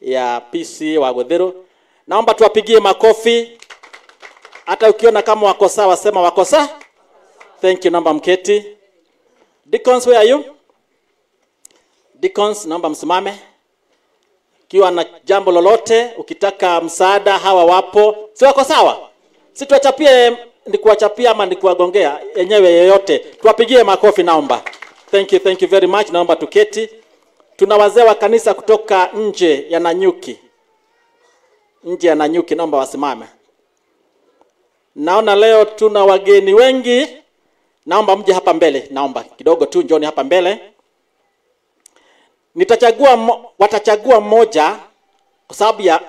Ya PC wa Guthiru. Naomba tuwapigie makofi. Hata ukiona kama wako sawa, sema wako sawa. Thank you, naomba mketi. Deacons, where are you? Deacons, naomba msimame. Ukiwa na jambo lolote, ukitaka msaada, hawa wapo. Si wako sawa? Si tuwachapie, ni kuwachapia ama ni kuwagongea yenyewe yeyote. Tuwapigie makofi naomba. Thank you very much. Naomba tuketi. Tuna wazee wa kanisa kutoka nje ya Nanyuki. Nje ya Nanyuki, naomba wasimame. Naona leo tuna wageni wengi. Naomba mje hapa mbele, naomba kidogo tu njoni hapa mbele. Watachagua mmoja kwa sababu ya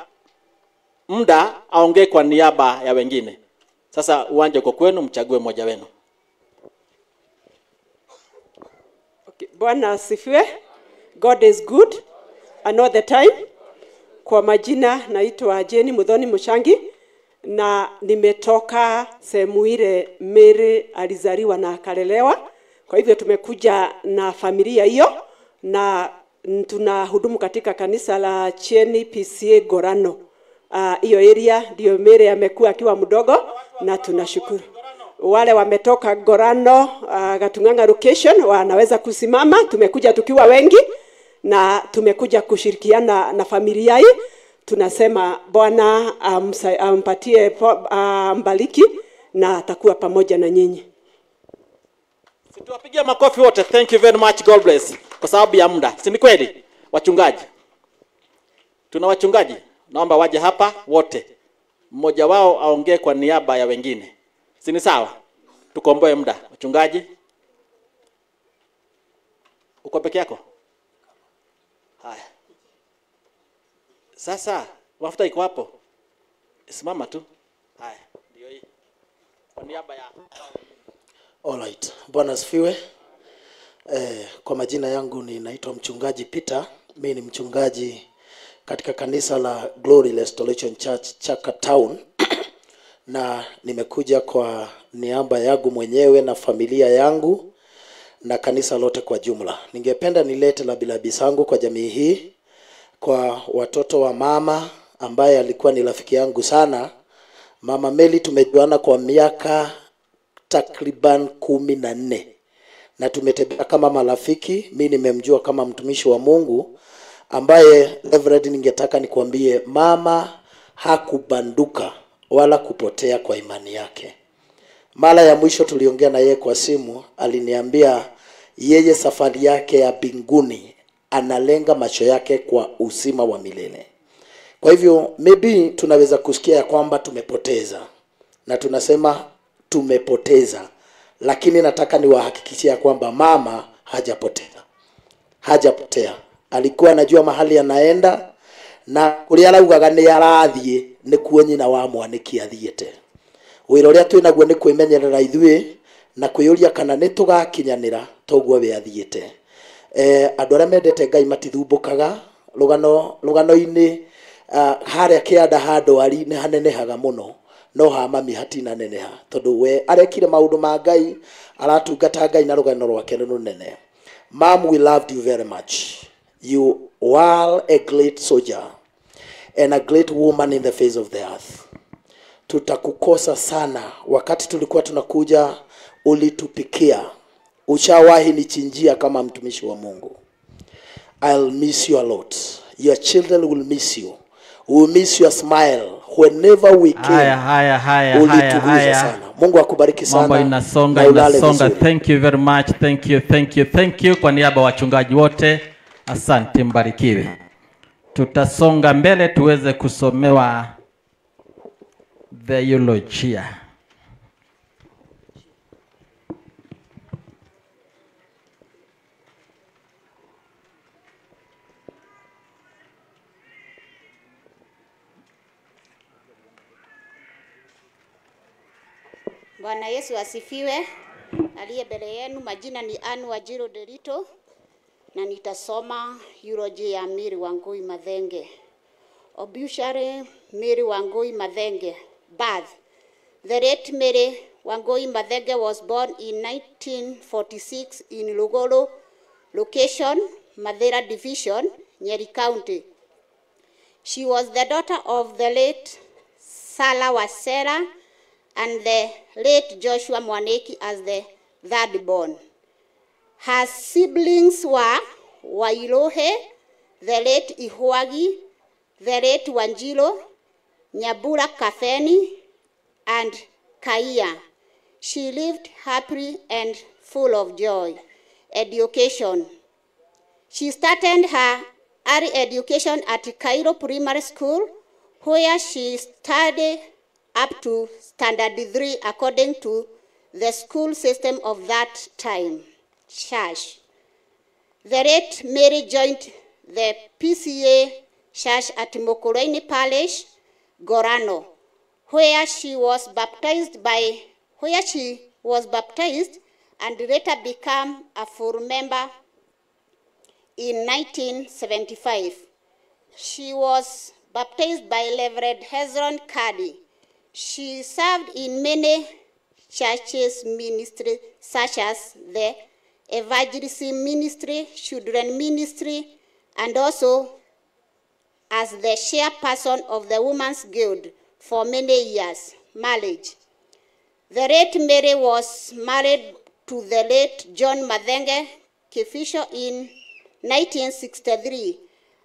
muda aongee kwa niaba ya wengine. Sasa uwanja uko kwenu, mchague mmoja wenu. Okay, Bwana asifiwe. God is good and all the time. Kwa majina naitwa Jenny Muthoni Mushangi na nimetoka sehemu ile Mary alizaliwa na akalelewa. Kwa hivyo tumekuja na familia hiyo na tunahudumu katika kanisa la Cheni PCA Gorano. Hiyo area ndio Mary amekuwa akiwa mdogo na tunashukuru. Wale wametoka Gorano, Gatung'ang'a location wanaweza kusimama. Tumekuja tukiwa wengi na tumekuja kushirikiana na familia hii. Tunasema Bwana ampatie ambariki na atakuwa pamoja na nyinyi. Situwapigie makofi wote. Thank you very much. God bless. Kwa sababu ya muda. Si ni kweli? Wachungaji. Tuna wachungaji. Naomba waje hapa wote. Mmoja wao aongee kwa niaba ya wengine. Si ni sawa? Tukomboe muda. Wachungaji. Uko peke yako? Haya. Sasa mafuta iko hapo. Simama tu. Haya, ndio hii. Kwa niaba ya All right. Bwana asifiwe. Kwa majina yangu ninaitwa Mchungaji Peter. Mimi ni mchungaji katika kanisa la Glory Restoration Church Chaka Town. Na nimekuja kwa niaba yangu mwenyewe na familia yangu na kanisa lote kwa jumla. Ningependa nilete labilabi zangu kwa jamii hii, kwa watoto wa mama ambaye alikuwa ni rafiki yangu sana. Mama Meli tumejuana kwa miaka takriban 14 na tumetembea kama marafiki. Mimi nimemjua kama mtumishi wa Mungu ambaye, Reverend, ningetaka nikuambie mama hakubanduka wala kupotea kwa imani yake. Mara ya mwisho tuliongea na yeye kwa simu, aliniambia yeye safari yake ya mbinguni analenga macho yake kwa uzima wa milele. Kwa hivyo maybe tunaweza kusikia ya kwamba tumepoteza na tunasema tumepoteza, lakini nataka niwahakikishie kwamba mama hajapotea. Hajapotea. Alikuwa anajua mahali anaenda na kuria araugaga ni arathie nikuo nyina wa mwaniki athiete. Wira uria twinaguo ni kwimenyerera ithuĩ na kwiyũria kana nĩ tũgakinyanĩra toguo we athiĩte. Andũ arĩa mendete Ngai matithumbũkaga. Rũgano-inĩ harĩa kĩanda ha ndwari nĩ hanenehaga mũno, no ha mami hatinaneneha tondũ we arekire maũndũ ma Ngai, aratungata Ngai na rũgano rwake nĩ rũnene. Mom, we loved you very much. You were a great soldier and a great woman in the face of the earth. Tutakukosa sana. Wakati tulikuwa tunakuja ulitupikia. Ushawahi nichinjia kama mtumishi wa Mungu. I'll miss you a lot. Your children will miss you. We'll miss your smile. Whenever we came. Haya, haya, haya, haya, ulituguza haya. sana. Mungu akubariki sana. Mambo inasonga, na ulale inasonga. vizuri. Thank you very much. Thank you, thank you, thank you. Kwa niaba wachungaji wote, asante, mbarikiwe. Tutasonga mbele tuweze kusomewa the eulogy. Bwana Yesu asifiwe. Aliye mbele yenu majina ni Anne Wanjiru Derito na nitasoma eulogy ya Mary Wangui Mathenge. Obituary Mary Wangui Mathenge. Birth. The late Mary Wangui Mathenge was born in 1946 in Lugoro, location Mathira Division, Nyeri County. She was the daughter of the late Sala Wasera and the late Joshua Mwaniki as the third born. Her siblings were Wairohe, the late Ihwagi, the late Wanjiro, Nyabura Kafeni, and Kaiya. She lived happily and full of joy. Education. She started her early education at Cairo Primary School, where she studied up to standard 3 according to the school system of that time, church. The late Mary joined the PCA Church at Mokoreni Parish, Gorano, where she was baptized and later became a full member in 1975. She was baptized by Reverend Hezron Kadi. She served in many churches ministry, such as the Evangelism Ministry, Children Ministry, and also as the chairperson of the Women's Guild for many years. Marriage. The late Mary was married to the late John Mathenge Kifisho in 1963,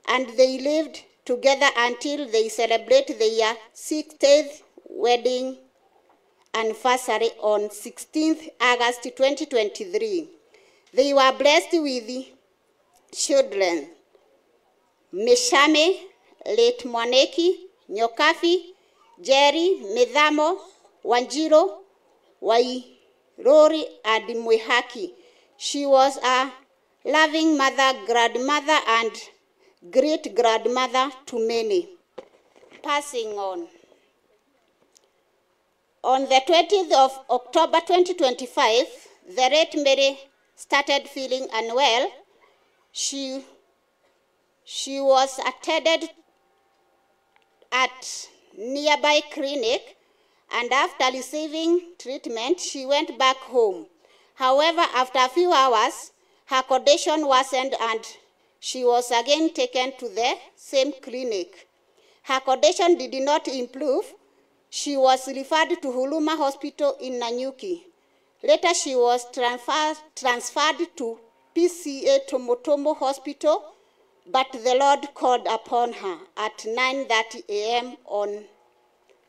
and they lived together until they celebrated their 60th wedding anniversary on 16th August 2023. They were blessed with children, Meshame, late Mwaneki, Nyokafi, Jerry, Mithamo, Wanjiro, Wairori, and Mwihaki. She was a loving mother, grandmother, and great-grandmother to many. Passing on. On the 20th of October 2025, the late Mary started feeling unwell. She was attended at nearby clinic, and after receiving treatment, she went back home. However, after a few hours, her condition worsened and she was again taken to the same clinic. Her condition did not improve. She was referred to Huruma Hospital in Nanyuki. Later, she was transferred to PCA Tomotomo Hospital, but the Lord called upon her at 9:30 a.m. on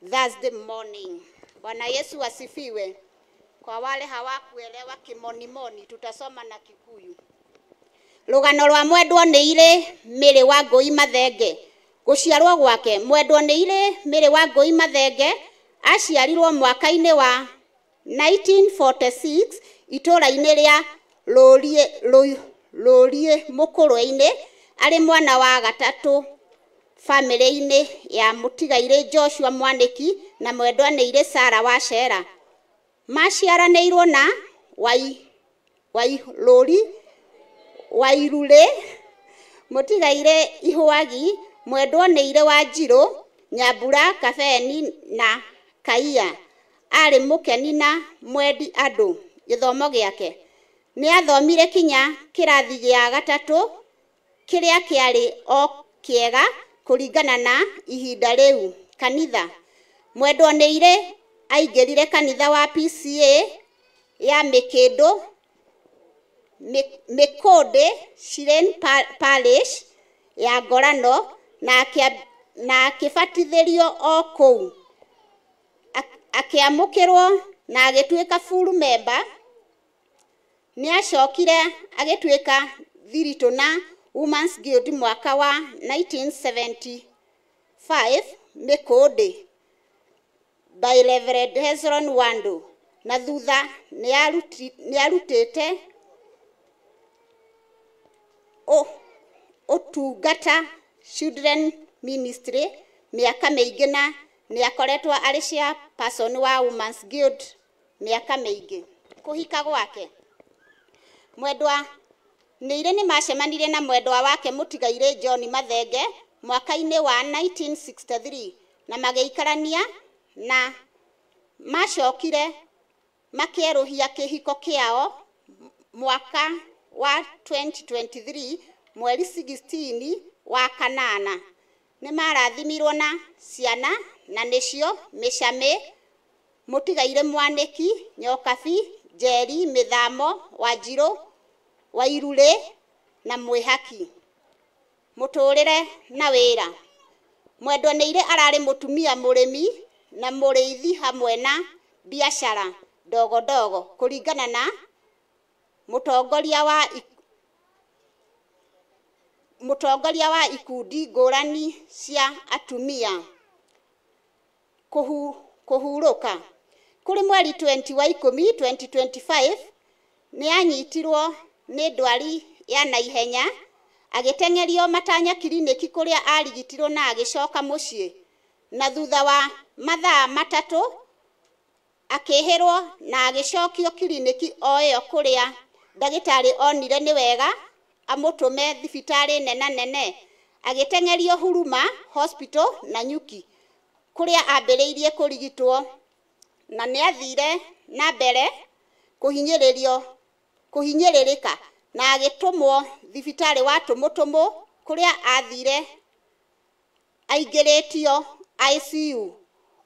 Thursday morning. Bwana Yesu asifiwe. Kwa wale hawakuelewa kimonimoni, tutasoma na Kikuyu. Rugano rwa mwendwa nĩ irĩ Mary Wangũi Mathenge. Gũciarwo gwake, mwendwa nĩ irĩ Mary Wangũi Mathenge aciarirwo mwaka-inĩ wa 1946 itũũra-inĩ rĩa Rũriĩ Mũkũrwe-inĩ, arĩ mwana wa gatatũ bamĩrĩ-inĩ ya mũtigairĩ Joshua Mwaniki na mwendwa nĩ irĩ Sarah Wachera. Maciaranĩirwo na Wairũri Wairure mũtigairĩ Ihwagi, mwendwa nĩ irĩ Wanjirũ, Nyambura Kabeni na Kaiya. Arĩ mũkeni na mwendi andũ. Gĩthomo gĩake, nĩ athomire kinya kĩrathi gĩa gatatũ kĩrĩa kĩarĩ o kĩega kũringana na ihinda rĩu. Kanitha, mwendwa nĩ irĩ aingĩrire kanitha wa PCA ya Mĩkĩndũ Mĩkũndĩ Shiren Parish ya Ngorano na akĩbatithĩrio o kũu. Akĩamũkĩrwo na agĩtuĩka full member. Nĩ acokire agĩtuĩka thiritũ na Women's Guild mwaka wa 1975 Mĩkũndĩ by Reverend Hezron Wando, na thutha nĩ arutĩte ũtungata Children Ministry mĩaka mĩingĩ na nĩ akoretwo arĩ chairperson wa Women's Guild mĩaka mĩingĩ. Kũhika gwake, mwendwa nĩ irĩ nĩ macemanirie na mwendwa wake mũtigairĩ John Mathenge mwaka-inĩ wa 1963 na magĩikarania na macokire makĩerũhia kĩhiko kĩao mwaka wa 2023 mweri 16 wa kanana. Nĩ marathimirwo na ciana na nĩcio Mĩcamĩ, Mũtigaire Mwanĩki, Nyokabi, Njeri, Mĩthamo, Wanjirũ, Wairurĩ na Mwĩhaki. Mũtũrĩre na wĩra. Mwendwa Nĩirĩ ararĩ mũtumia mũrĩmi na mũrĩithi hamwe na biacara ndogo ndogo kũringana na mũtongoria wa ikundi ngũrani cia atumia kũhurũka. Kũrĩ mweri 20 wa 10 2025 nĩ anyitirwo nĩ ndwari ya naihenya agĩteng'erio Matanya kiriniki kũrĩa arigitirwo na agĩcoka mũciĩ, na thutha wa mathaa 3 akĩhĩrwo na agĩcokio kiriniki o ĩyo kũrĩa ndagĩtarĩ onire nĩ wega amũtũme thibitarĩ nena nene. Agĩteng'erio Huruma Hospital Nanyuki kũrĩa ambĩrĩirie kũrigitwo, na nĩathire na mbere kũhinyĩrĩrĩka na agĩtũmwo thibitarĩ wa Tũmũtũmũ kũrĩa athire aingĩrĩtio ICU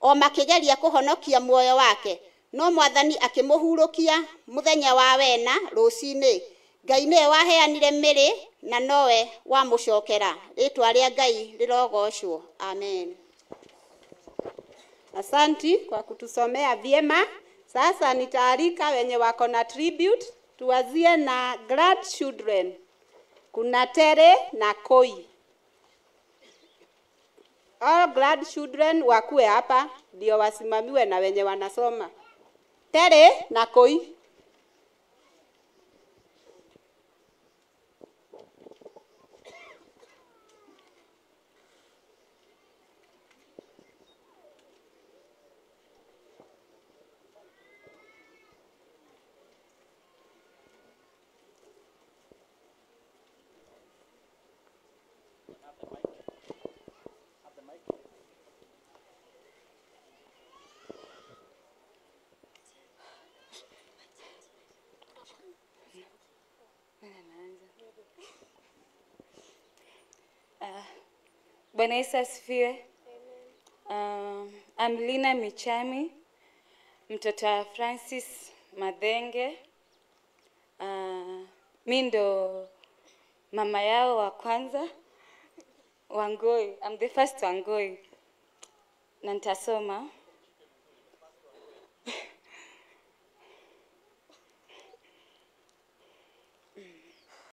o makĩgeria kũhonokia muoyo wake, no mwathani akĩmũhurũkia mũthenya wa wena rũcinĩ. Ngai nĩwe waheanire mĩrĩ na nowe wamũcokera. Rĩtwa rĩa Ngai rĩrogocwo. Amen. Asanti kwa kutusomea vyema. Sasa nitaalika wenye wako na tribute. Tuanzie na grandchildren. Kuna Tere na Koi. All grandchildren wakuwe hapa ndio wasimamiwe na wenye wanasoma. Tere na Koi. Bwana Yesu asifiwe. I'm Lina Michami, mtoto wa Francis Mathenge. Mi ndo mama yao wa kwanza Wangui. I'm the first Wangui. Na nitasoma.